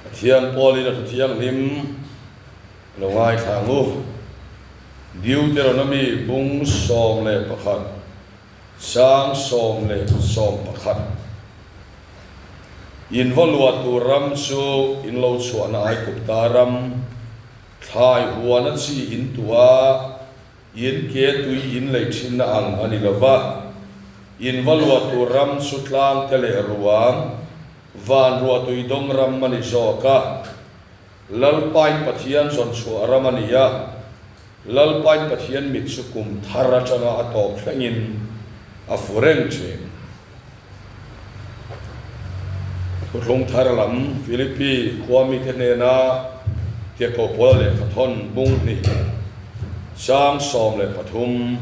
Pathian pawlin a thu thianghlim lo ngaithla ang u. Deuteronomy bung 11, sang 11. In va luah tur ram chu in lo chhuahna Aigupta ram, thlai huana chi in tuah a, In ke tui in lei thinna ang a ni lo va, in va luah tur ram chu tlang te leh ruang, van ruah tui dawng ram a ni zawk a. Lalpain Pathian zawn chhuah ram a ni a, Lalpain Pathian mit chu kum thar atanga a tawp thlengin a fu reng thin. Thuthlung thar lam Philippi khua mite hnena Tirhkoh Paula lehkha thawn bung hnih chang 13,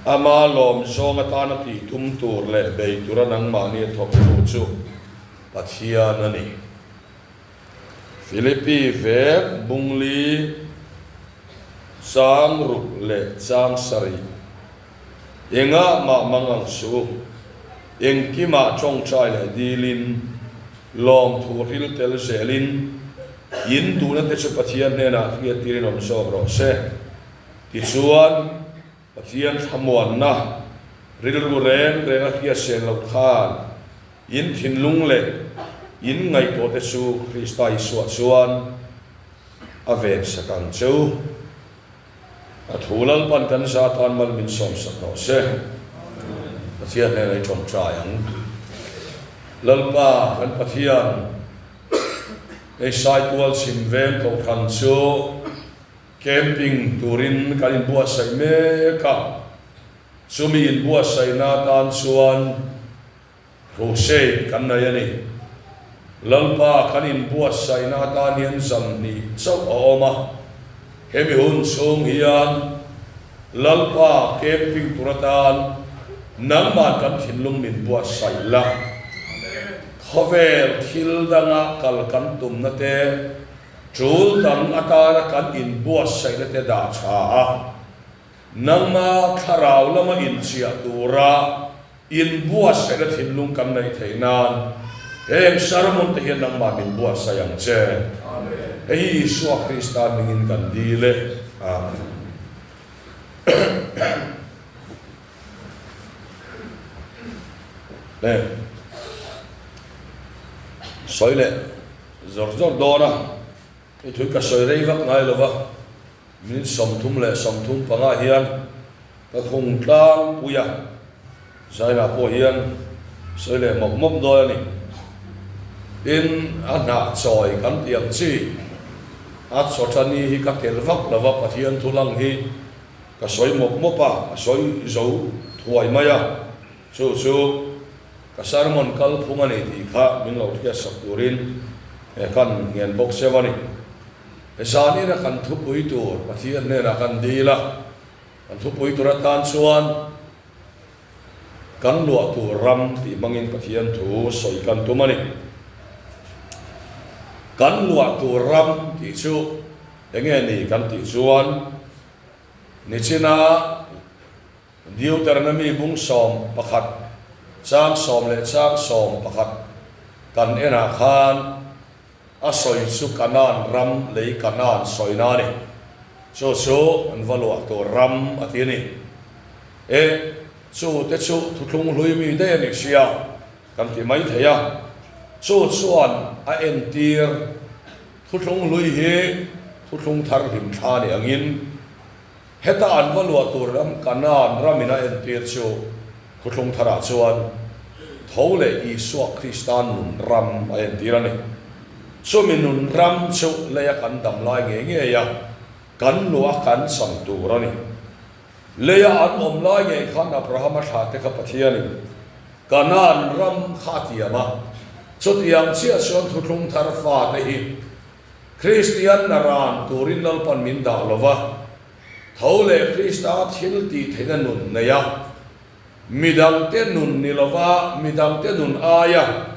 Ama lawm zawng atana tih tum tur leh bei tura nangmahni a thawktu chu Pathian a ni. Philippi vek bung li chang ruk leh chang sarih. Engah mah mang ang suh u. Engkimah tawngtai leh dilin, lawmthu hril tel zelin, in duhna te chu Pathian hnenah hriattirin awm zawk rawh se. Tichuan, Pathian thlamuanna rilru reng renga hriatsen loh khan in thinlung leh in ngaihtuah te chu Krista Isua chuan a vensak ang che u. A thu Lalpan kan za tan mal min sawmsak rawh se. Pathian hnenah i tawngtai ang. Lalpa kan Pathian, hei Saitual chhim veng kohhran chu camping turin kan inbuatsaih mek a, chumi inbuatsaihna atan chuan Crusade kan nei a ni. Lalpa kan inbuatsaihna atan hian zan hnih chauh a awm a. Hemi hun chhung hian Lalpa camping tur atan nangmah kan thinlung min buatsaih la. Khawvel thil danga kal kan tumna te, tul dang atana kan inbuatsaihna te dah tha a. Nangma thlarau lama inchiah tura inbuatsaihna thinlung kan neih theih nan heng sermon te hian nangmah min buatsaih ang che. Hei hi Isua Krista hmingin kan dil e. Amen. Le sawi leh zawr zawr dawn a, hei thui ka sawi rei vak ngai lo va. Min 35 hian ka khung tlangpui a, Zaina pawh hian sawi leh mawp mawp dawn a ni. Tin, a hnah chawi kan tih ang chi, a chawthani hi ka tel vak lo va, Pathian thu lang hi ka sawi mawp mawp a, a sawi zo thuai mai a, chu chu ka sermon kalphung a ni tih kha min lo hriatsak turin he kan ngen bawk seuh a ni. Zanina kan thupui tur Pathian hnenah kan dil a, kan thupui tur atan chuan kan luah tur ram tih hmangin Pathian thu sawi kan tum a ni. Kan luah tur ram tih chu enge ni kan tih chuan nichina Deuteronomy bung 11 chang 10 leh chang 11 kan enah khan A sawi chu Kanaan ram lei Kanaan sawina a ni. Chu chu an va luah tur ram a ti a ni. E, chu te chu thuthlung hlui mi daih a ni sia, kan ti mai thei a. Chu chuan a entir thuthlung hlui hi thuthlung thar hlim thla ni angin heta an va luah tur ram Kanaan ramin a entir chu Thuthlung tharah chuan tho leh Isua Krista nun ram a entir a ni. Chumi nun ram chu leia kan dam lai ngei ngei a, kan luah kan cham tur a ni. Leia an awm lai ngei khan Abrahama thla te kha Pathianin Kanaan ram kha a tiam a, chutiang chiah chuan thuthlung thar fate hi Kristian naran turin Lalpan min dah lo va, Tho leh Krista thil tih theihna nun nei a, midangte nun ni lova midangte nun aia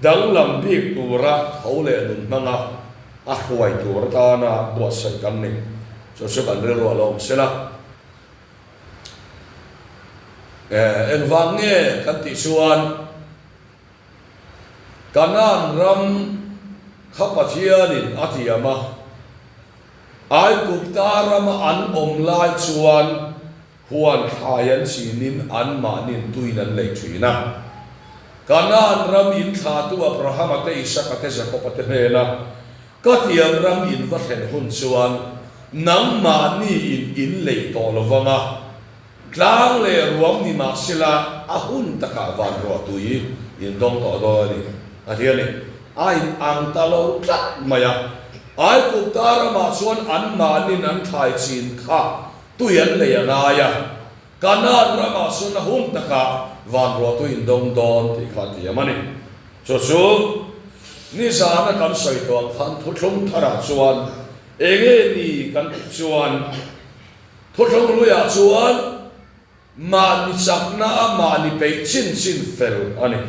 danglam bik tura tho leh nun hmanga a hruai tur atana buatsaih kan ni. Chu chu kan rilru a lo awm sela. Engvang nge kan tih chuan Kanaan ram. Kha Pathianin a tiam a, Aigupta rama an awm lai chuan huan thlai an chinin anmahnin tuin an lei thin a. Kanaan ram in thlahtu Abrahama te, Isaka te, Jakoba te hnena ka tiam ram in va thlen hun chuan nangmahni in in lei tawh lo vang a, Tlang leh ruam ni mah sela a hun takah van ruah tui in dawng tawh dawn a ni a ti a ni. A in ang ta lo tlat mai a. Aigupta ramah chuan anmahnin an thlai chin kha tui an lei a ngai a. Kanaan ramah chuan a hun takah van ruah tui in dawng dawn tih kha a tiam a ni. Chu chu nizana kan sawi tawh ang khan thuthlung tharah chuan enge ni kan tih chuan, Thuthlung hluiah chuan mahni chakna a mahni peih chin chin fel a ni.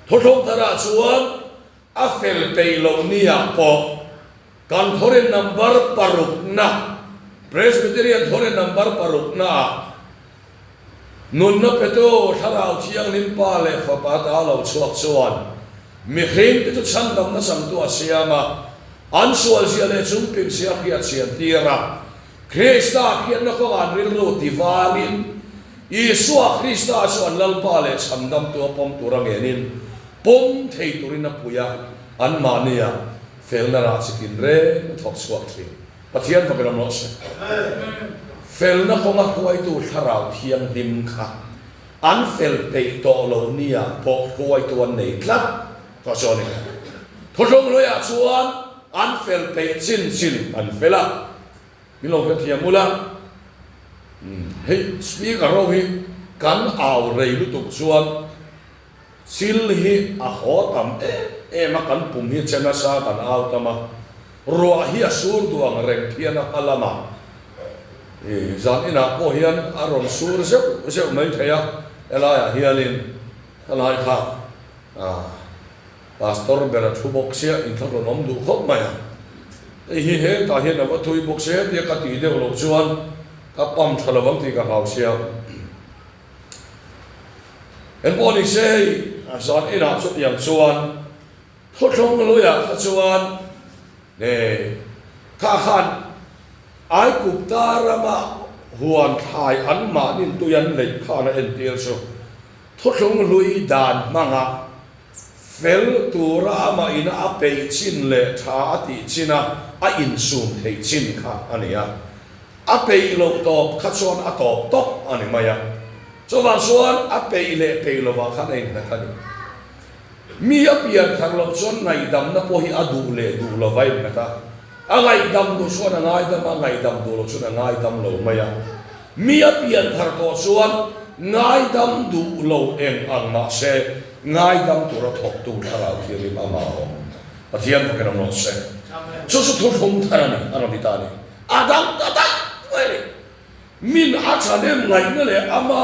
Thuthlung tharah chuan a fel peih loh niah pawh kan thawrin number parukna, Presbyterian thawrin number paruknaah Nunna petu Thlarau Thianghlim Pa leh Fapa ta lo chhuak chuan mihringte chu chhandamna changtu a siam a, an sualzia leh chungpingzia a hriat chian tir a. Krista hriatna kawngah an rilru ti varin, Isua Krista chu an Lalpa leh chhandamtu a pawm tur a ngenin pawm thei turin a pui a, anmahnia felna rah chi tinreng a thawk chhuak thin. Pathian fak in awm rawh se. Felna kawnga hruaitu Thlarau Thianghlim kha an fel peih tawh lo nia pawh hruaitu an nei tlat tawh chu a ni. Thuthlung hluiah chuan an fel peih chin chin an fel a, min lo hrethiam ula. Hei speaker ho hi kan au rei lutuk chuan Thil hi a haw tam em em a, kan pum hi che nasa kan au tam a, ruah hi a sur duh ang reng phian a hma lamah i zan inah pawh hian a rawn sur zeuh zeuh mai thei a, helaiah hianin helai kha ah pastor ber a thu bawk sia inthlahrun awm duh khawp mai a, hei hi hetah hian a va thui bawk sia hetia ka tih deuh loh chuan ka pam tha lo ang tih ka hlau sia. Engpawh ni se hei zan inah chutiang chuan thuthlung hluiah kha chuan eh kha khan Aigupta rama huan thlai anmahnin tui an neih khan a entir chu thuthlung hlui dan hmanga fel tura amah ina a peih chin leh tha a tih china a insum theih chin kha a ni a. A peih loh tawp kha chuan a tawp tawp a ni mai a, chuvang chuan a peih leh peih lovah khan a innghat a ni. Mi a pian thar loh chuan ngaihdamna pawh hi a duh leh duh lova a innghat a, a ngaihdam duh chuan a ngaidam a, ngaihdam duh loh chuan a ngaidam lo mai a. Mi a pian thar tawh chuan ngaidam duh lo eng ang mah se ngaidam tura thawktu Thlarau Thianghlim amah a awm. Pathian fakin awm rawh se. Chu chu thuthlung thar a ni, a rawn ti ta a ni. A dang ta daih mai a ni. Min a thahnem ngaihna leh ama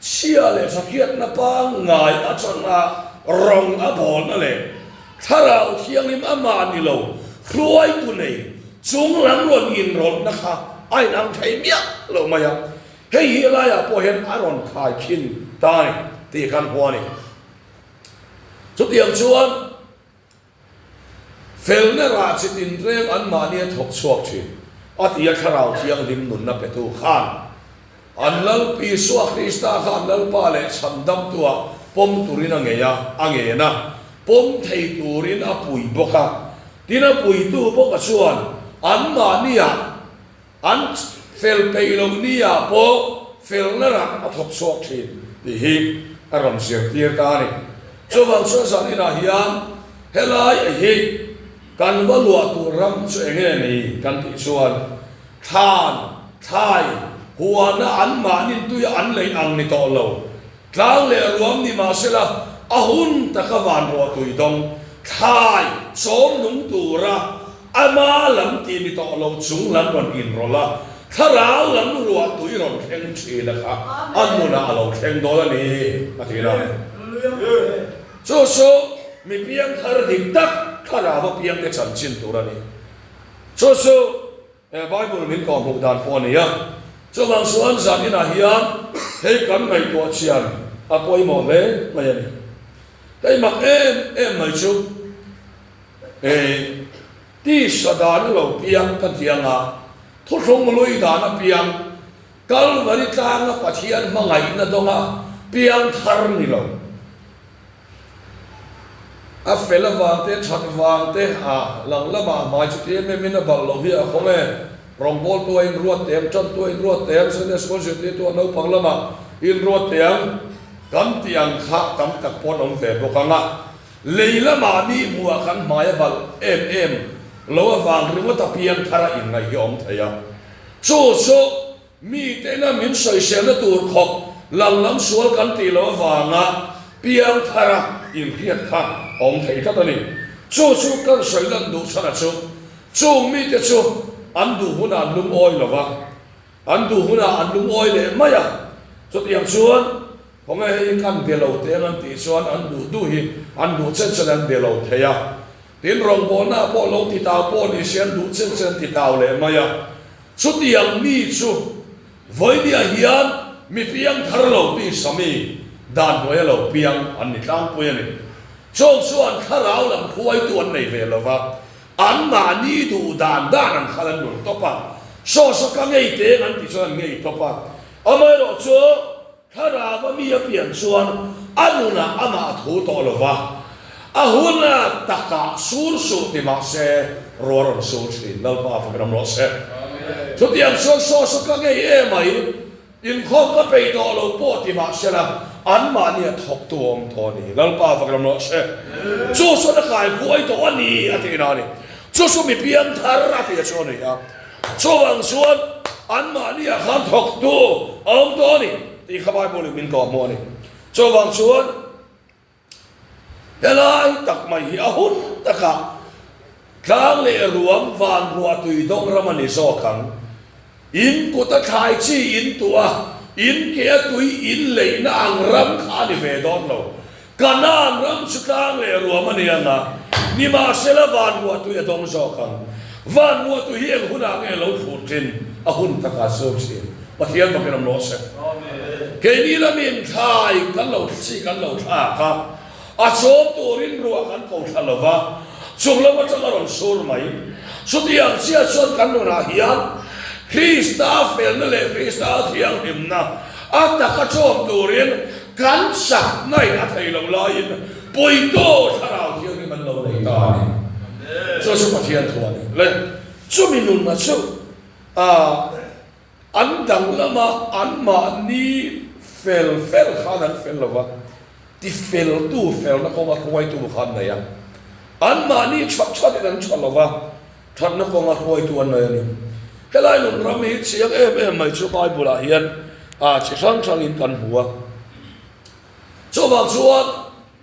chhia leh thahriatna pangngai atanga rawng a bawlna leh Thlarau Thianghlim amah ni lo hruaitu nei chung lam rawn inrawlhna kha a inang thei miah lo mai a. Hei hi laiah pawh hian a rawn khaikhin ta a ni tih kan hmu a ni. Chutiang chuan. Felna rah chi tinreng anmahni a thawk chhuak thin, a ti a Thlarau Thianghlim nunna petu khan an Lal Isua Krista kha an Lalpa leh Chhandamtua pawm turin a ngei a, a ngen a, pawm thei turin a pui bawk a. Tin a puitu bawka chuan anmahniah An fel peih loh ni ah pawh felna rah a thawk chhuak thin tih hi a rawn zirtir ta a ni. Chuvang chuan zan inah hian helai a hi kan va luah tur ram chu eng nge ni kan tih chuan thlan, thlai, huana anmahnin tuia an lei ang ni tawh lo. Tlang leh ruam ni mah sela a hun taka van ruah tui dawng, thlai chawm nung tura ama lam tih ni tawh lo chung lam rawn inrawlh a, thlarau lam ruah tui rawn thleng thin a kha a nunah a lo thleng dawn a ni a ti la. Chu chu mi piangthar dik tak thlarau a piangte chanchin tur a ni. Chu chu. He Bible min kawh hmuh dan pawh a ni a, chuvang chuan zan inah hian hei kan ngaihtuah chian a pawimawh hle mai a ni. Hei mak em em mai chu. Hei tisa dana lo piang ka ti anga, thuthlung lui dana piang, Kalvari tlanga Pathian hmangaihna dawnga piang thar ni lo. A fel avang te, that vang te, a lang lamah hmai chu ti em em in a balh loh hi a khawng e. Rawngbawltu a inruat teh ang, tantu a inruat teh ang, Sunday School zirtirtu a naupang lamah inruat teh ang kan tih ang kha tam tak pawh an awm ve bawk ang a. Lei lamah mi hmuhah kan hmai a balh em em lo avang ringawt a piang thar a inngaih hi a awm thei a. Chu chu Mite'n min sawiselna tur khawp lang lam sual kan tih loh avanga piang thara inhriat kha a awm thei tlat a ni. Chu chu kan sawi lan duh chhanah chu chung mite chu an duh hunah an lungawi lo va, an duh hunah an lungawi leh mai a. Chutiang chuan khawnge hei kan be lo teng an tih chuan an duh duh hi an duh chen chen an be lo thei a. Tin, rawngbawlnaah pawh lo titau pawh ni se an duh chen chen an titau leh mai a. Chutiang mi chu vawinia hian mi piang thar lo ti sami dan hnuaia lo piang an ni tlangpui a ni. Chawng chuan thlarau lam hruaitu an nei ve lo va, anmahni duh dan dan an khal an lun tawp a, saw saw ka ngei teng an tih chuan an ngei tawp a. Amaherawh chu Thlarau a mi a pian chuan a nunah amah a thu tawh lo va, a huna takah sur suh ti mah se ruah rawn sur thin. Lalpa fak ram rawh se. Chutiang chuan saw saw ka ngei em mai, inkhawm ka peih tawh lo pawh ti mah se la, anmahni a thawktu a awm tawh a ni. Lalpa fak ram rawh se. Chu chuan a kai huai tawh a ni a tihna a ni. Chu chu mi piang thar a tih chu a ni a. Chuvang chuan anmahniah khan thawktu a awm tawh a ni tih kha Bible in min kawhhmuh a ni. Chuvang chuan helai tak mai hi a hun takah tlang leh ruang van ruah tui dawng ram a ni zawk ang. In kuta thlai chi in tuah a, in ke a tui in leihna ang ram kha a ni ve dawn lo. Kanaan ram chu tlang leh ruam a ni ang a, nimahsela van ruahtui a dawng zawk ang. Van ruahtui hi eng hunah nge lo thlur thin? A hun takah sur thin. Pathian fakin awm rawh se. Keini lamin thlai kan lo chi kan lo thlak a, a chawm turin ruah kan ko thla lo va, chung lam atang a rawn sur mai. Chutiang chiah chuan kan nunah hian Krista felna leh Krista thianghlimna a taka chawm turin Kan chaknain a thei lo laiin Puitu Thlarau Thianghlim an lo nei ta a ni. Chu chu Pathian thu a ni. Le chumi nunna chu an danglama anmahni fel fel khan an fel lo va, tifeltu felna kawnga hruaitu kha an nei a. Anmahni that thatin an tha lo va, Thatna kawnga hruaitu an nei a ni. Helai nun ram hi chiang em em mai chu Bible-ah hian a chi hrang hrangin kan hmu a. Chuvang chuan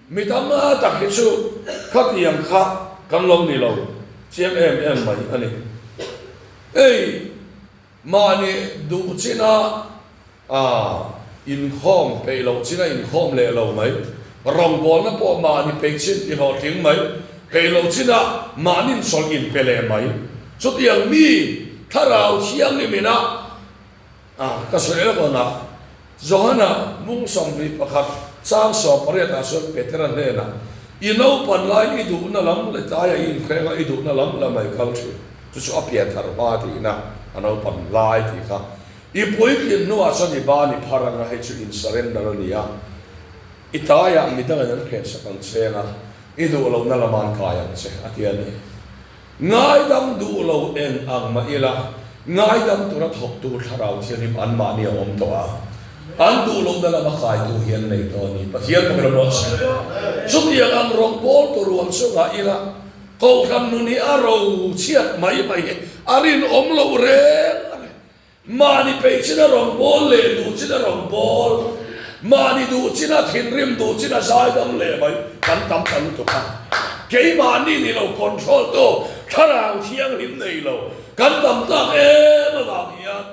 mi tam tak hi chu khatiang kha kan lo ni lo chiang em em mai a ni. Hei mahni duh china A inkhawm peih loh chin a inkhawm leh lo mai. Rawngbawlna pawh mahni peih chin ti hlawhtling mai. Peih loh chinah mahnin chawlh inpe leh mai. Chutiang mi Thlarau Thianghlim ina a ka sawi leh dawnah Johana mung 21 chang 18 ah chuan Petera hnenah I naupan laiin i duhna lam leh tlaiah i inhreng a i duhna lam lam a i kal thin. Chu chu a pianthar hma tihna a naupan lai tih kha I puitlin hnuah chuan i ban i phar anga hei chu in surrender a ni a, i taiah midangin an khensak ang che anga i duh lohna lama an kai ang che a ti a ni. Ngaidam duh lo eng ang mah ila ngaidam tura thawktu Thlarau Thianghlim anmahni a awm tawh a, an duh lohna lama kaitu hi an nei tawh a ni. Pathian ka ram rawh se. Chutiang ang rawngbawltu ruang chu ngah ila Kohhran nun hi a ro chhiat mai mai hi a rinawm loh reng a ni. Mahni peih chin a rawn bawl leh duh chin a rawn bawl, mahni duh chin a thinrim duh chin a zaidam leh mai kan tam ta lutuk a. Keimahni ni lo control tu Thlarau Thianghlim nei lo kan tam tak em avang hian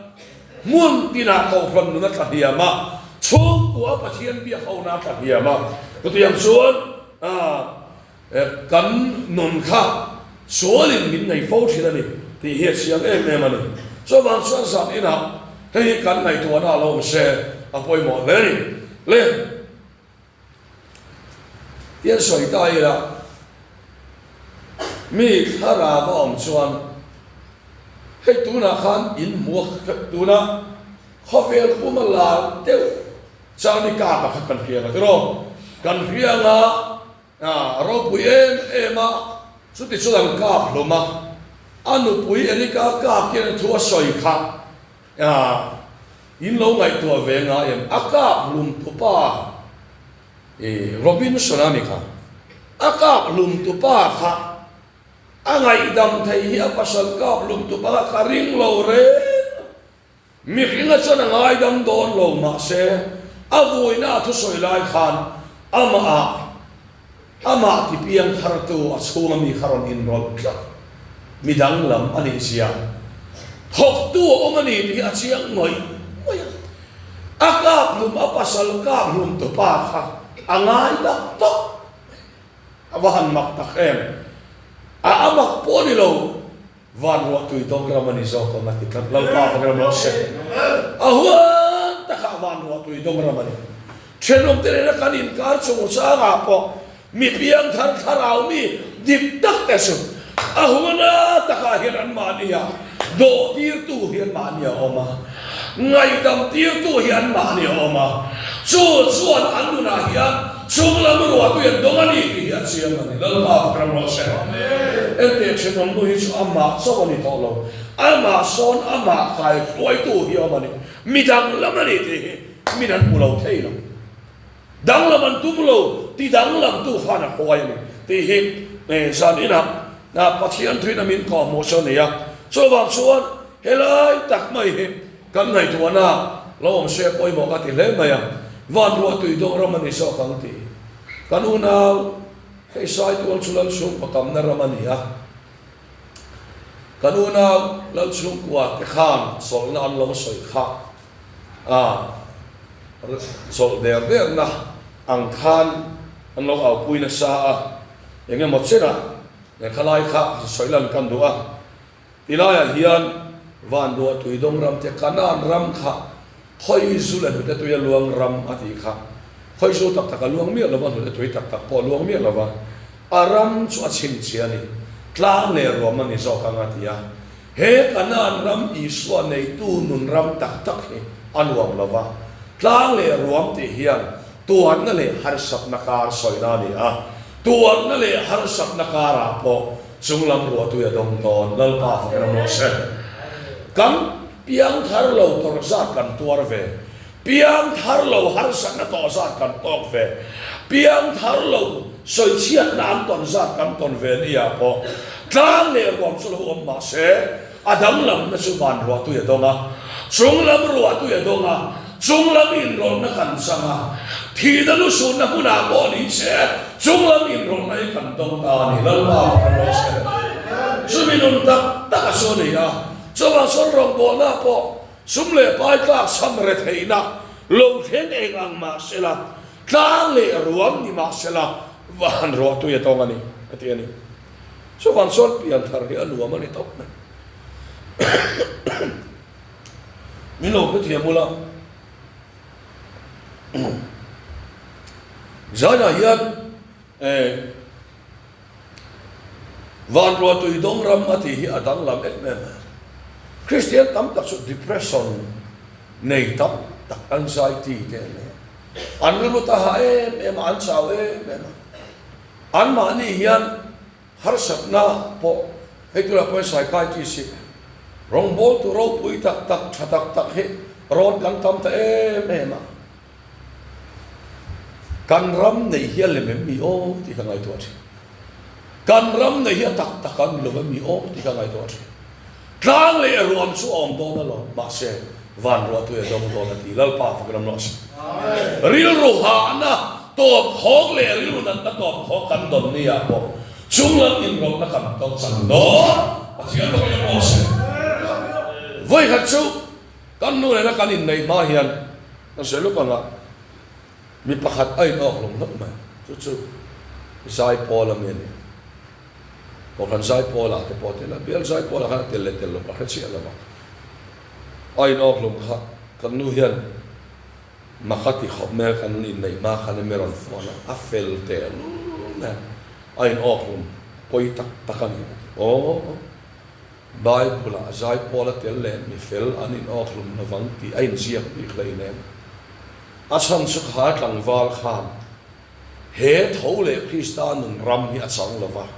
hmun tinah Kohhran nun a tla hniam a, chhungkua Pathian biak hona a tla hniam a. Chutiang chuan Kan nun kha sualin min nei fo thin a ni tih hi a chiang em em a ni. Chuvang chuan zan inah hei hi kan ngaihtuahna a lo awm se a pawimawh hle a ni. Le tian sawi ta ila. Mi thlarau a awm chuan hei tunah khan in hmu a, tuna khawvel puma lar deuh Charlie Kirk-a kha kan hria ang a tiraw? Kan hria ang a, a ropui em em a, chuti chuan an kap hlawm a, a nupui Erika Kirk hian thu a sawi kha in lo ngaihtuah ve ngai em? A kap hlum tupa I Robinson-a ni kha, a kap hlum tupa kha a ngaihdam thei hi a pasal kap hlum tupa kha ka ring lo reng a. Mihringa chuan a ngaidam dawn lo mahse a vuina a thusawi lai khan amah ah amah ti piang thartu a chhunga mi kha rawn inrawlh tlat. Mi danglam a nih zia thawktu a awm a ni tih hi a chiang ngawih ngawih a. A kap hlum, a pasal kap hlum tupa kha a ngai tak tawp mai. A va han mak tak em! A a mak pawh a ni lo. Van ruah tui dawng ram a ni zawk ang a ti tlat. Lalpa fak ram rawh se. A huan takah van ruah tui dawng ram a ni. Thenawmte nena kan inkar chungchangah pawh Mi piangthar thlarau mi dik tak te chu a huna takah hian anmahnia dawhtirtu hi anmahni a awm a, ngaihdamtirtu hi anmahni a awm a, chu chuan an nunah hian chunglam ruahtui an dawng a ni tih hi a chiang a ni. Lalpa fak ram rawh se. Enteh thenawm nu hi chu amah chauh a ni tawh lo, amah sawn amah kaihruaitu hi a awm a ni, mi danglam a ni tih hi min an hmu lo thei lo. Danglam an tum lo, ti danglamtu khan a hruai a ni tih hi zan inah Pathian thuin a min kawhhmuh chu a ni a. Chuvang chuan helai tak mai hi kan ngaihtuahna lo awm se pawimawh ka ti hle mai a, van ruah tui dawng ram a ni zawk ang tih hi. Kan unau hei Saitual chu Lalchhungkua tamna ram a ni a, kan unau Lalchhungkua te khan chawlhna an lo sawi kha a chawlh der derna ang khan an lo aupui nasa a, eng emaw chenah lehkha lai kha sawi lan kan duh a, tilaiah hian Vanduah Tuidawng ram te Kanaan ram kha khawi zu leh hnute tui a luang ram a tih kha, khawi zu tak tak a luang miah lova hnute tui tak tak pawh a luang miah lova, a ram chu a chhinchhiah a ni, tlang leh ruam a ni zawk ang a ti a. He Kanaan ram Isua neitu nun ram tak tak hi a nuam lo va, tlang leh ruam tih hian tuarna leh harsatna kar sawina a ni a, tuarna leh harsatna karah pawh chunglam ruahtui a dawng dawn, Lalpa fak ram rawh se. Kan piangthar lo tawrh zat kan tuar ve, Piangthar lo harsatna tawh zat kan tawk ve, piangthar lo sawichhiatna an tawn zat kan tawn ve nia pawh tlang leh ruam chu lo awm mah se, a danglamna chu van ruahtui a dawng a, chunglam ruahtui a dawng a, chunglam inrawlhna kan chang a, thihna lusunna hmunah pawh ni se chunglam inrawlhna hi kan dawng ta a ni, Lalpa fak rawh se. Chumi nun tak tak a chu a ni a, chuvang chuan rawngbawlna pawh Sum leh pai tlak chham retheihna lo thleng eng ang mah sela, tlang leh ruam ni mah sela, van ruahtui a tawng a ni, a ti a ni. Chuvang chuan pianthar hi a nuam a ni tawp mai. Min lo hrethiam ula, Zainah hian eh, Vanruah tui dawng ram a tih hi a danglam em em a. Kristian tam tak chu depression nei tam tak, anxiety te an nei a. An rilru ta hah em em a, an chau em em a. Anmahni hian harsatna pawh hei tunah pawhin psychiatrist hi rawngbawltu ropui tak tak, tha tak tak hi rawn kan tam ta em em a. Kan ram neih hi a lem em mi aw tih ka ngaihtuah thin. Kan ram neih hi a tak tak a ni lo em mi aw tih ka ngaihtuah thin. Tlang leh ruam chu a awm dawn alawm, mahse van ruahtui a dawng dawn a ti. Lalpa fak ram rawh se. Rilru hahna tawp khawk leh rilru natna tawp khawk kan dawn ni ah pawh chunglam inrawlhna kan tawk chang dawn. Pathian fak ram rawh se. Vawikhat chu kan nu nena kan inneih hma hian Ka hre luk anga mi pakhat a in awk hlawm hlawm mai. Chu chu Zaipawl a mi a ni. Kohhran Zaipawl ah te pawh a tel a, bial Zaipawl ah khan a tel leh tel lo ka hre chiah lo a. A in awk hlawm kha kan nu hian mak a ti khawp mai a, kan inneih hma khan mi rawn phone a, a fel teh lul mai a, a in awk hlawm. Pawi tak tak a ni a ti. Aw, Bible-ah zaipawl a tel leh mi fel an inawk hlum lovang tih a inziak bik hleinem. A chhan chu kha tlangval khan he tho leh Krista nun ram hi a chang lo va,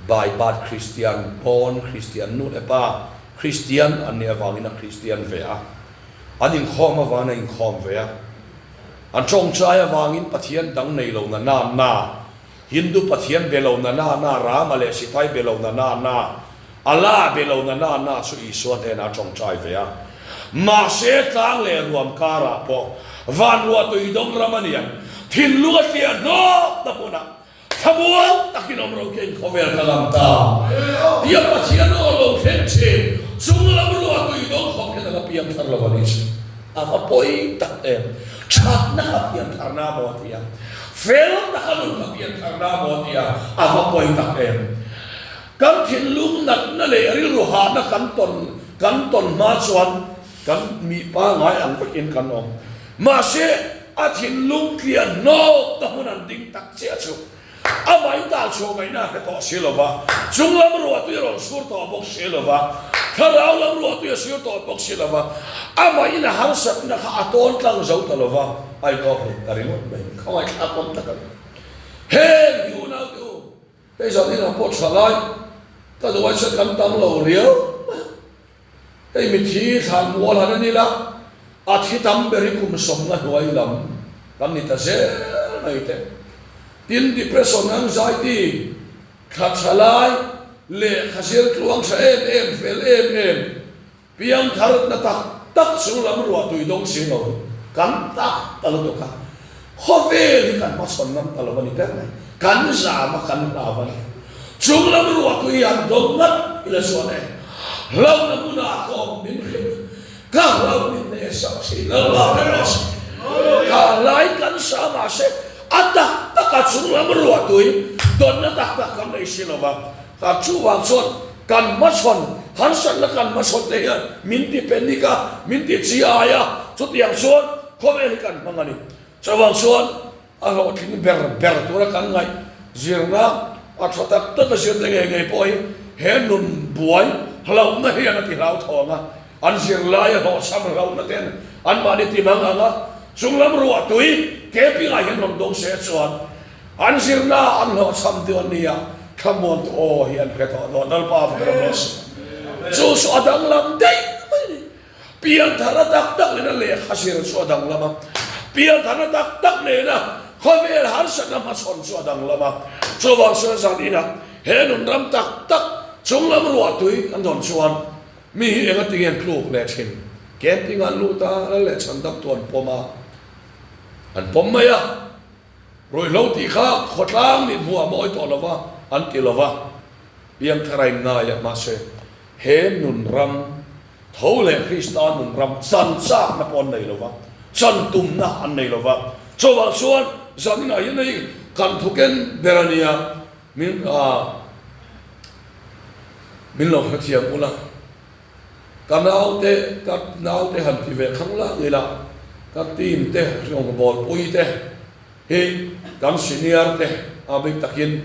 by birth Christian, born Christian, nu leh pa Christian an nih avangin a Christian ve a, an inkhawm avangin a inkhawm ve a, an tawngtai avangin Pathian dang nei lo na na na Hindu pathian be lo na na na, Rama leh Sitai be lo na na na, Allah be lo na na na chu Isua hnenah a tawngtai ve a. Mahse tlang leh ruam karah pawh van ruah tui dawng ram a niang, thinlung a tliah hnawk na hmunah thlamuang takin awm ro keng khawvel ka lam ta tia Pathian aw lo thleng thin chung lam ruah tui dawng khawp hian a la piang thar lo a ni chu. A va pawi tak em! Thatna kha piantharna maw a ti a, fel taka nun kha piantharna maw a ti a, a va pawi tak em! Kan thinlung natna leh rilru hahna kan tawn kan tawn hma chuan kan mi pangai ang vekin kan awm. Mahse, a thinlung tlian hnawkna hmun an ding tak chiah chu. Amah in tal chhuah ngaihna a hre tawh si lo va, chung lam ruahtui a rawn sur tawh bawk si lo va, thlarau lam ruahtui a sur tawh bawk si lo va, amah in a harsatna kha a tawn tlang zo ta lo va, a inawk hlum ta ringawt mai. Khawngaihthlak awm tak a ni. Heng hi unaute u, hei zan inah pawh tha lai, ka duh ai chuan kan tam lo riau mai a. Hei mithi thlan mual han en ila, a thi tam ber hi kum sawmna hnuai lam kan ni ta zel mai te. Tin, depression, anxiety, thla tha lai, lehkha zir tluang tha em em, fel em em, piangtharna tak tak chung lam ruah tui dawng si lo hi kan tak ta lutuk a. Khawvel hi kan hmachhawn ngam ta lo a ni ber mai. Kan zam a, kan hlau a ni. Chung lam ruah tui an dawng ngat ila chuan e, hlauhna hmunah ka awm min hrilh, ka hlauh min hneh sak thin lo a hre rawh se. Ka hlai kan sa mahse a tak tak a chung lam ruah tui dawnna tak tak kan nei si lo va. Ka chuvang chuan kan hmachhawn, harsatna kan hmachhawn te hian min ti panic a, min ti chiai a, chutiang chuan khawvel hi kan hmang a ni. Chuvang chuan A hlawhtling ber ber tura kan ngaih zirna a tha tak tak a zirte ngei ngei pawh hi he nun buai hlauhna hian a ti hlauthawng a, an zirlai a hlawhchham hlauhna ten anmahni ti mang ang a, chunglam ruah tui camping ah hian rawn dawng se chuan an zirna an hlawhchham dawn nia thlamuan tu aw hi an hre tawh dawn Lalpa fak ram rawh se. Chu chu a danglam daih mai a ni. Piantharna tak tak nena lehkha zir chu a danglam a, piantharna tak tak nena khawvel harsatna hmachhawn chu a danglam a. Chuvang chuan zan inah he nun ram tak tak chunglam ruahtui an dawn chuan mi hi enga tinge an tluk leh thin? Camping ah an lut a, lal leh chhandam tu an pawm a, an pawm mai a. Ruihhlo tih kha khawtlang nih hmuh a mawi tawh lo va, an ti lo va. Piangthar a inngai a, mahse he nun ram Tho leh Krista nun ram chan chakna pawh an nei lo va, chan tumna an nei lo va. Chuvang chuan zaninah hian hei kan thuken ber a nia, min min lo hrethiam ula, ka naute ka naute han ti ve khang lang ila, ka team te rawngbawlpui te hi kan senior te a bik takin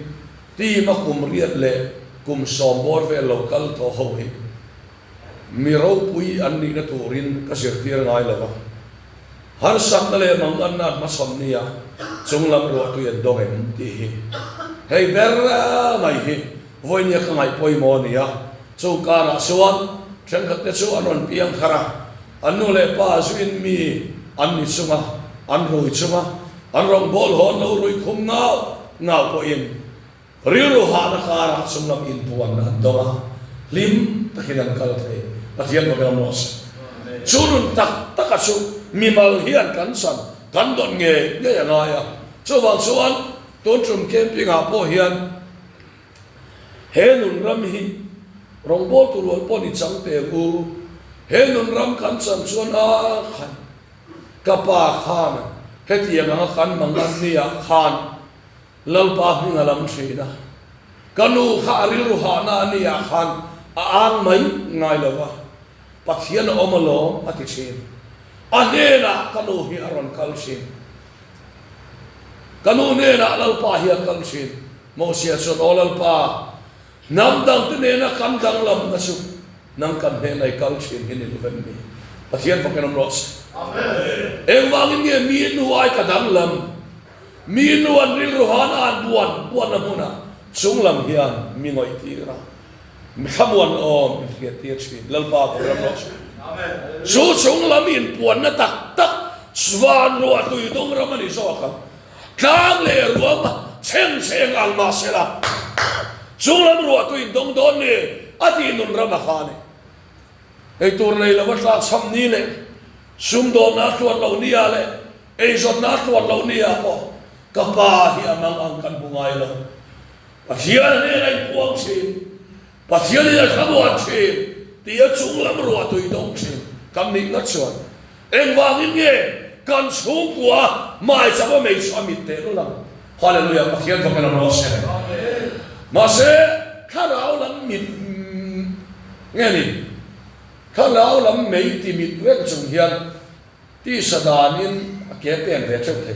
team a kum riat leh kum sawmbawr vel lo kal tawh ho hi Mi ropui an nihna turin ka zirtir ngai lo va, harsatna leh manganna an hmachhawn nia chunglam ruahtui an dawng em tih hi hei ber mai hi vawinia ka ngaih pawimawh a ni a. Chung karah chuan thenkhatte chu an rawn piang thar a, an nu leh pa zuin mi an ni chunga an rui chunga an rawngbâwl haw an lo rui khum ngau ngau pawhin Rilru hahna karah chunglam inpuanna an dawng a, hlim takin an kal thei. Pathian fak ram rawh se. Chu nun tak taka chu mimal hian kan chan kan dawn ngei ngei a ngai a. Chuvang chuan tun tum camping ah pawh hian he nun ram hi rawngbâwl tur rual pawh ni chang teh u. He nun ram kan chan chuan a khan ka pa khan hetiang anga kan mangan nia khan Lalpa hming a lam thin a, ka nu kha a rilru hahna a nia khan a ang mai ngai lo va, Pathian a awm alawm a ti thin. A hnenah ka nu hi a rawn kal thin. Ka nu hnenah Lalpa hi a kal thin. Mosia chuan, Aw Lalpa! Hnam dangte nena kan danglamna chu nang kan hnena i kal thin hi ni lo vem mi? Pathian fakin awm rawh se. Engvangin nge mi nu ai ka danglam? Mi nu an rilru han a an buan buanna hmunah chunglam hian mi ngawih tir a, mi thlamuan awm inhriat tir thin. Lalpa fakin awm rawh se. Chu chunglam inpuanna tak tak van ruah tui dawng ram a ni zawk ang. Tlang leh ruam chheng chheng ang mah se la, chunglam ruah tuin dawng dawn ni a tih nun ram a kha a ni. Eitur nei lova tlak chham ni leh sumdawnna a tluan loh ni ah leh eizawnna a tluan loh ni ah pawh ka pa hi a mang ang kan hmu ngai lo. Pathian hnena inpuang thin. Pathianin a thlamuan thin tih a chunglam ruah tui dawng thin kan nih ngat chuan engvangin nge kan chhungkua hmaicham a mei chu a mit teh lul ang? Hallelujah Pathian fakin a rawh se. Mahse thlarau lam mit nge ni? Thlarau lam mei ti mit reng chung hian tisa danin a ke pen ve theuh thei.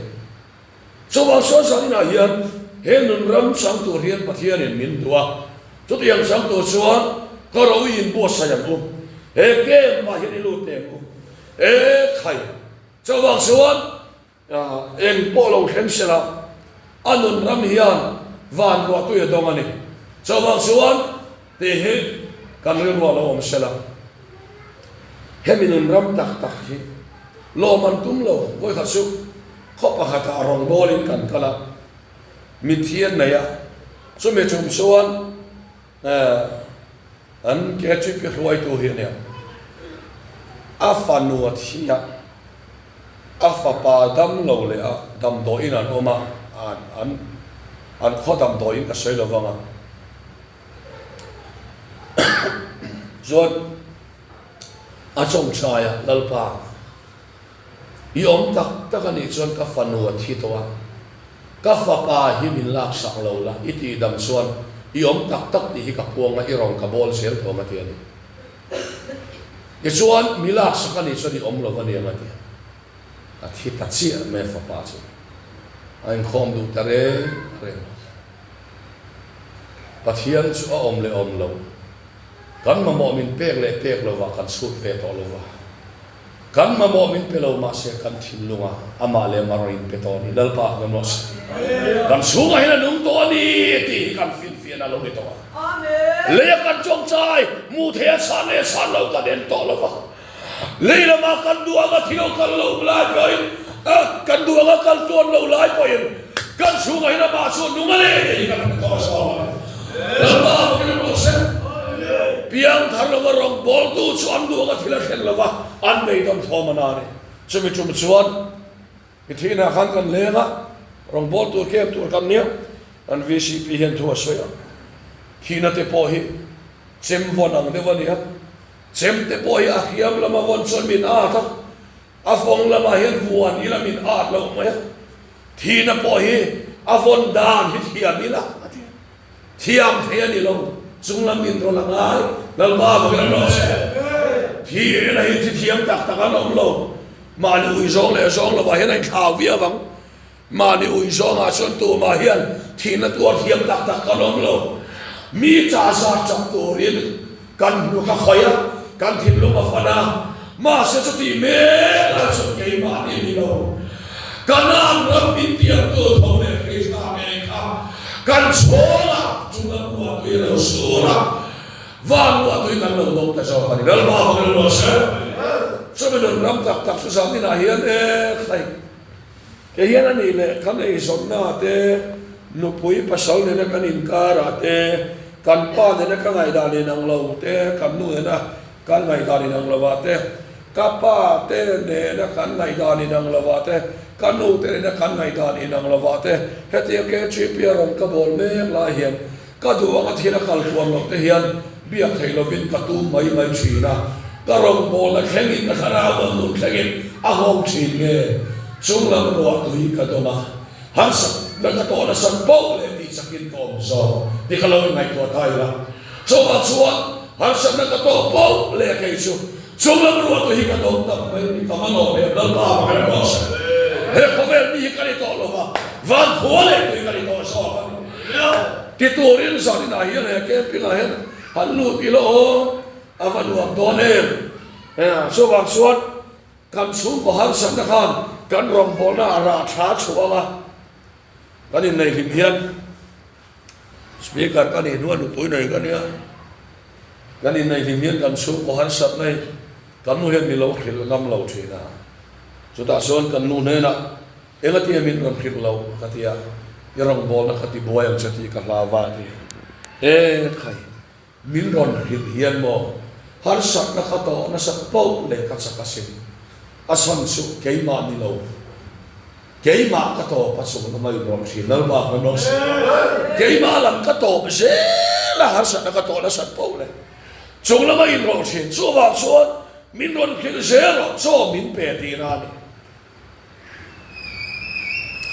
Chuvang sawn zaninah hian he nun ram chang tur hian Pathianin min duh a, chutiang chang tur chuan ka ro i inbuatsaih ang u, he camp ah hian i lut teh ang u, e khai. Chuvang chuan eng pawh lo thleng se la, a nun ram hian van ruahtui a dawng a ni. Chuvang chuan tih hi kan rilruah lo awm se la, hemi nun ram tak tak hi lawm an tum lo, vawikhat chu. Khaw pakhatah rawngbawlin kan kal a, mitthi an nei a, chumi tum chuan an KTP hruaitu hi a nia, a fanu a thi a, a fapa dam lo leh a damdawiin an awm a, an an khaw damdawiin ka sawi lo vang a, chuan a chawngchai a, Lalpa. I awm tak tak a nih chuan ka fanu a thi tawh a, ka fapa hi min laksak lo la i tih dam chuan i awm tak tak tih hi ka puang a, i rawn ka bawl zel tawh ang a ti a ni. Tichuan mi laksak a nih chuan i awm lo a ni ang a ti a, a thi ta chiah mai a fapa chu a inkhawm duh ta reng reng a. Pathian chu a awm leh awm lo, kan mamawh min pek leh pek lovah kan chhut ve tawh lo va. Kan mamawh min pe lo mahse kan thinlunga amah leh amah rawn inpe tawh a ni. Lalpa kan rawh se. Kan chhungah hian a nung tawh a ni tih hi kan finfiahna a lo ni tawh a. Leia kan tawngtai hmuh theih a chhan leh chhan lo kan en tawh lo va. Lei lama kan duh anga thil lo kal lo lai pawhin, kan duh anga kal tluan lo lai pawhin kan chhungah hian amah chu a nung a ni tih hi kan hmu tawh a zawng a ni. Lalpa kan rawh se. Piangthar lova rawngbawltu chu an duh anga thil a thlen lova an beidawn thawm a na a ni. Chumi tum chuan i thihnah khan kan leng a, rawngbawltu camp tur kan nia, kan VCP hian thu a sawi a, thihna te pawh hi chem vawn ang deuh a ni a, chem te pawh hi a hriam lama vawn chuan min at a, a fawng lamah hian vuan ila min at loh mai a, thihna pawh hi a vawn dan hi thiam ila a ti a. Thiam thei a ni lo, chunglam in rawn a ngai, Lalpa vakin an rawh se. Thihna hi thi thiam tak tak an awm lo, mahni ui zawng leh zawng lovah hian a inthlau viau ang. Mahni ui zawngah chuan tumah hian thihna tuar thiam tak tak kan awm lo. Mi chah zat chak turin Kan hnuk a khawih a, kan thinlung a fan a, mahse chutih mek lai chuan keimahni ni lo. Kanaan ram min tiamtu tho leh Krista ngei kha kan chhawngah chunglam ruahtui a lo sur a, van ruahtui kan lo dawng ta zawk a ni. Lalpa fak in rawh se. Chumi nun ram tak tak chu zan inah hian e khai. Kei hian a nih leh kan eizawnna te, nupui pasal nena kan inkarah te, kan pa nena ka ngaihdan inang lo te, kan nu nena kan ngaihdan inang lovah te, ka pa te nena kan ngaihdan inang lovah te, ka nu te nena kan ngaihdan inang lovah te, hetiang KGP a rawn ka bawl mek lai hian Ka duh anga thil a kal tluan loh te hian biak theih lovin ka tum mai mai thin a, ka rawngbawlna thlengin ka thlarau dang nun thlengin a nghawng thin nge? Chunglam ruah tui ka dawm a, harsatna ka tawh nasat poh leh tih chakin ka awm zawk tih ka lo inngaihtuah ta ila. Chungah chuan harsatna ka tawh poh leh kei chu Chunglam ruahtu hi ka dawm tak mai ni, ka va lawm em, Lalpa va kan rawh se. He khawvel mi hi ka ni tawh lo va, van khua leh tui ka ni tawh zawk a ni. Ti turin zaninah hian he camping ah hian han lut ila aw, a va nuam dawn em. Chuvang chuan kan chhungkaw harsatna khan kan rawngbawlna ah rah tha chhuah ang a, kan inneih hlim hian Speaker ka nih hnuah nupui nei ka nia, kan inneih hlim hian kan chhungkaw harsatna hi kan nu hian mi lo hrilh ngam lo thin a, chutah chuan kan nu hnenah Engatia min rawn hrilh lo ka ti a, i rawngbawlna ka ti buai ang che tih ka hlau va a ti. E khai, min rawn hrilh hian maw harsatna ka tawh nasa poh leh ka chak asin. A chhan chu keimah ni lo, keimah ka tawp a chung lama in rawn hrilh Lalpa kan rawn hrilh a, keimah lam ka tawp zel a harsatna ka tawh nasat poh leh chung lama in rawn hrilh chuvang chuan min rawn hrilh zel rawh chaw min pe tihna a ni.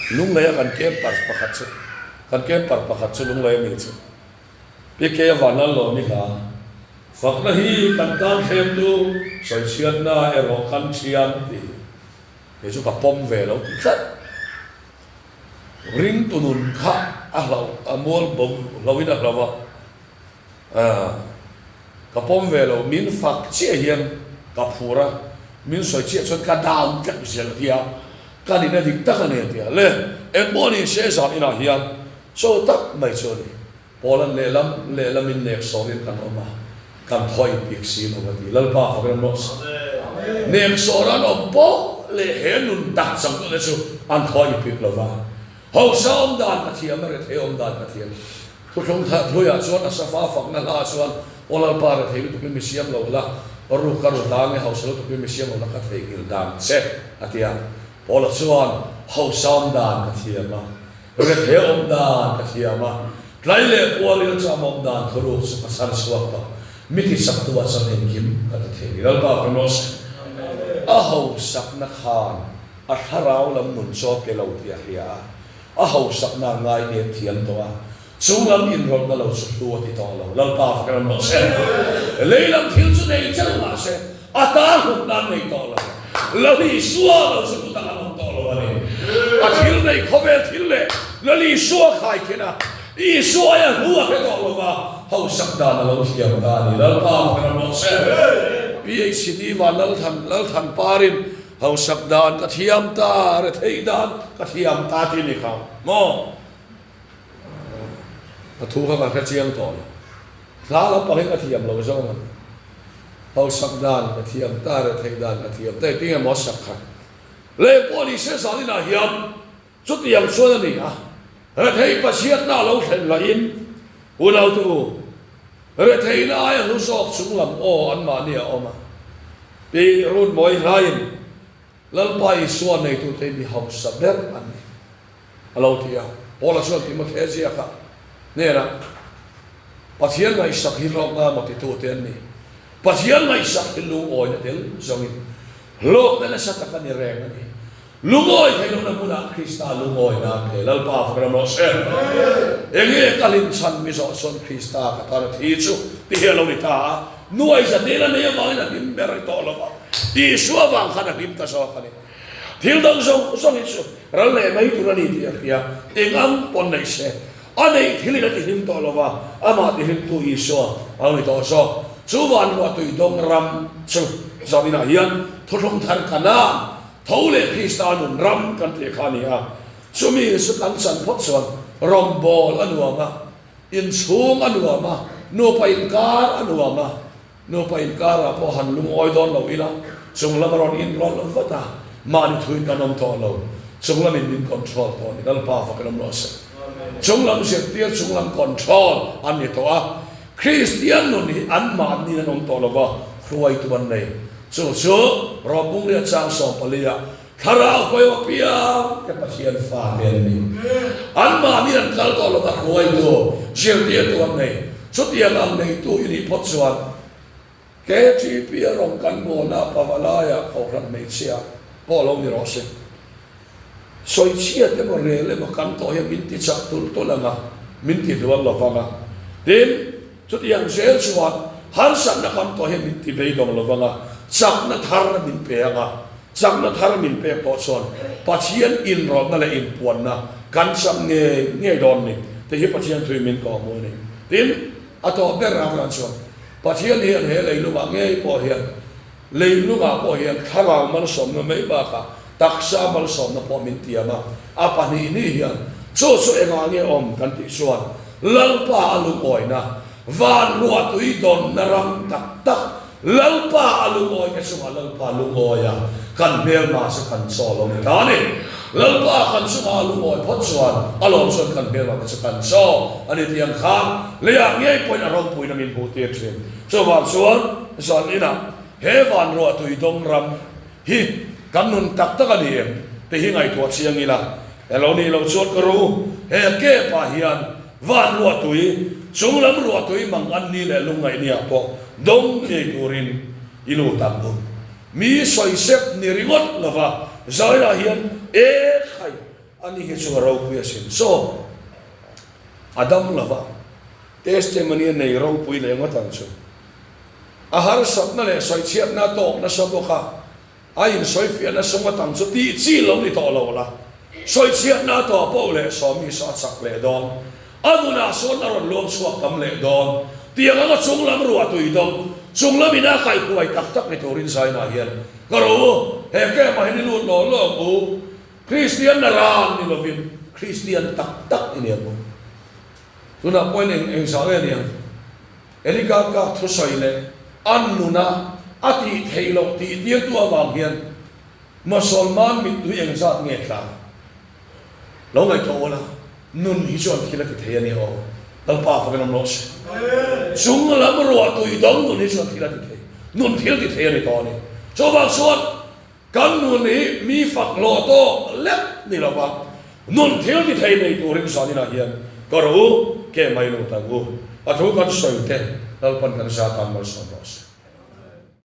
Lungleia kan camper pakhat chu kan camper pakhat chu Lunglei a mi chu PK Vanlalawmi hla Fakna hi kan tan thlemtu sawichhiatna erawh kan thian tih hi kei chu ka pawm ve lo ti tlat. Ringtu nun kha a hlauh a mual bo hloin a hlauh a. Aah, ka pawm ve lo, min fak chiah hian ka phur a, min sawi chiah chuan ka down tlat zel a tia, ka nihna dik tak a ni a tia. Le, engpawh ni se zan inah hian chaw tak mai chu a ni. Poland lehlam lehlamin nek sawrin kan awm a, kan thaw inpik si lo a ti. Lalpa fak rem rawh se. Nek sawr an awm pawh leh he nun tak changtute chu an thaw inpik lo va. Hausa awm dan ka thiam a, rethei awm dan ka thiam. Thuthlung that hluiah chuan Asafa fakna hlaah chuan, Aw Lalpa, rethei lutukin mi siam lo la, ruk ka ru dang e, hausa lutukin mi siam lo la, ka theihnghilh dan che, a ti a. Paula chuan, Hausa awm dan ka thiam a, rethei awm dan ka thiam a, tlai leh pualil cham awm dan thuruk chu ka chhar chhuak tawh, mi tisaktu ah chuan engkim ka ti thei ni. Lalpa ka rawh se. A hausakna khan a thlarau lam nun chaw pe lo tih a hria a. A hausakna ngai nep thiam tawh a, chung lam inrawlhna lo chu hlu a ti tawh lo. Lalpa fak ram rawh se. Lei lam thil chu nei chauh mah se, a ta hlutna an nei tawh lo. Lal Isua lo chu hlu tak an awm tawh lo a ni. A thil nei khawvel thil leh Lal Isua khai khin a, Isua aia hlu a hre tawh lo va, hausak dan a lo thiam ta a ni. Lalpa fak ram rawh se. PHD van Lalthan Lalthan Parin Hausak dan ka thiam ta, retheih dan ka thiam ta tih a ni kha maw? Ka thu kha ka hre chiang tawh lo. Hla lampang hi ka thiam lo zawng a ni. Hausak dan ka thiam ta, retheih dan ka thiam ta, engtin nge maw a sak kha? Leh pawh ni se zan inah hian chutiang chuan a ni a, retheih Pathianna a lo thlen laiin unaute u, Retheihna aia hlu zawk chung lam aw anmahni a awm a. Pi Runmawi hlaiin Lalpa Isua neitute hi mi hausa ber an ni a lo ti a. Paula chuan Timothea ziakah hnenah, Pathian ngaihsak hi hlawkna emaw titute an ni. Pathian ngaihsak hi lungawina tel zawngin hlawkna nasa tak a ni reng a ni. Lungawi theih lohna hmunah Krista lungawina a pe. Lalpa fak ram rawh se. Enge ka hlim chhan mi zawh chuan Krista ka tan a thi chu ti hi a lo ni ta a. Nuai zatel a nei avangin a hlim ber a ni tawh lo va. Isua vang khan a hlim ta zawk a ni. Thil dang zawng zawng hi chu ral leh mai tur a ni tih a hria. Eng ang pawn neih se. A neih thilin a tihlim tawh lo va, amah tihlimtu Isua a lo ni tawh zawk. Chu van ruahtui dawng ram chu zaninah hian thuthlung thar Kanaan Tho leh Krista nun ram kan tih kha a ni a, chumi chu kan chan phawt chuan rawngbâwl a nuam a, inchhûng a nuam a, nupa inkâr a nuam a, nupa inkârah pawh han lungawi dawn lo ila, chung lam a rawn inrawlh vat a, mahni thuin kan awm tawh lo, chung lamin min control tawh a ni, Lalpa fak in awm rawh se. Chung lam zirtir, chung lam control an ni tawh a, Kristian nun hi anmahniin an awm tawh lo va, hruaitu an nei. Chu chu Rawpungriat chang sawmpali ah Thlarau hruai apiang te Pathian fate an ni. Anmahni an kal tawh lova hruaitu, zirtirtu an nei. Chutiang ang neitu i nih phawt chuan KTP a rawn kan bawlna Pavalai-ah Kohhran hmeichhia pawh lo ni rawh se. Sawichhiat emaw rel emaw kan tawh hian min ti chak tulh tulh ang a, min ti hlual lo vang a. Tin, chutiang zel chuan harsatna kan tawh hian min ti beidawng lo vang a, chakna thar min pe ang a. Chakna thar min pek pawh chuan Pathian inrawlhna leh inpuanna kan chak ngei ngei dawn ni. Tih hi Pathian thui min kawhhmuh a ni. Tin, a tawh ber ram ran chuan Pathian hian he leilungah ngei pawh hian leilungah pawh hian thlarau malsawmna mai bakah taksa malsawmna pawh min tiam a, a pahnihni hian chu chu engah nge awm kan tih chuan Lalpa a lungawina van ruahtui dawnna ram tak tak Lalpa a lungawi te chungah Lalpa lungawi a, kan hmelma chu kan chaw lo ni ta a ni. Lalpa kan chungah a lungawi phawt chuan a lawm chuan kan hmelma te chu kan chaw a ni tih ang khan leiah ngei pawhin a ropuina min hmuh tir thin. Chuvang chuan zan inah he van ruahtui dawng ram hi kan nun tak tak a ni em te hi ngaihtuah chiang ila, elo nih loh chuan ka ru he camp ah hian Van ruahtui, chung lam ruahtui mang an ni leh lungngaih ni ah pawh dawng ngei turin i lut ang u. Mi sawisep ni ringawt lova zailah hian e khai a ni hi chu a ropui asin. Saw a dam lova testimony a nei ropui leh ngawt ang chu. A harsatna leh sawichhiatna a tawk nasa bawk a. A insawifiah nasa ngawt ang chu tih chi lo ni tawh lo la. Sawichhiatna a tawh poh leh Sawmi saw a chak leh dawn. A nunah sawn a rawn luang chhuak tam leh dawn. Tiang anga chung lam ruah tui dawng, chung lam ina kaihhuai tak tak ni turin Zainah hian ka ro u, he camp ah hian i lut law law ang u. Kristian na ran ni lovin Kristian tak tak i ni ang u. Tunah pawhin eng eng zah nge niang? Erika ka thusawi leh a nuna a tih theih loh tih tirtu avang hian Mosolman mittui engzat nge tla? Lo ngaihtuah ula, nun hi chuan thil a ti thei a ni aw. Lalpa fakin awm rawh se. Chung lam ruahtui dawng nun hi chuan thil a ti thei, nun thil ti thei a ni tawh a ni. Chuvang chuan Kan nun hi mi fak hlawh tawk lek ni lova nun thil ti thei nei turin zaninah hian ka rawh u, ke mai lut ang u. A thu kan sawi te Lalpan kan za tan malsawm rawh se.